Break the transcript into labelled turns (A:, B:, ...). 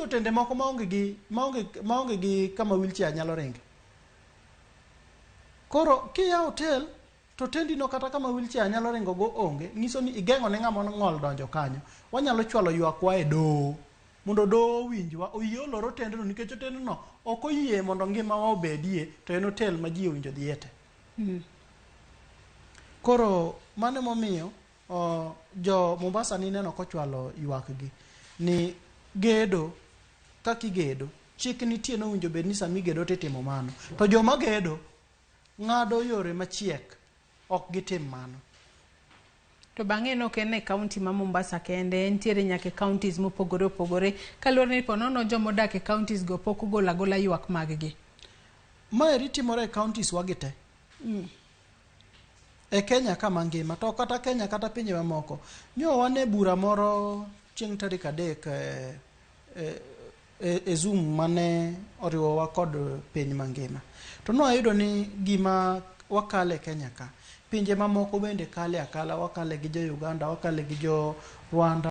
A: Nitie otende moko maonge gi maonge maonge gi kama wheelchair nyalo ringe. Koro kiyawo hotel to otendi no kata kama wheelchair nyalo ringo go onge, nyiso ni igeng'o ne ng'ama ong'ol donjo kanyo. Wanyalo chwalo ywakwa e doho mondo doho owinjwa, oyie olor otendno nikech otendno ok oyie mondo ngimawa obedie to en hotel ma ji owinjo dhiye te. Koro mano emomiyo jo Mombasa nineno kochwalo ywakgi ni gedo kaka igedo chik nitie nowinjo bed ni sama igedo titimo mano to joma gedo ng'ado yore machiek ok gitim mano.
B: To bang'e no ok en e kaunti ma Mombasa kende, entiere nyaka e counties mopogore opogore. Kaluwore ni ponono joma odak e counties go pok ogolo agola ywak mag gi.
A: Maeri timore e counties wagi te. E Kenya ka mangima to kata Kenya kata pinje mamoko. Nyo wan e bura moro chieng' tarik 3 e Zoom mane oriwowa kod piny mangima. To nwayudo ni gima wakale Kenya ka, pinje mamoko bende kale akala, wakale gi jo Uganda, wakale gi jo Rwanda.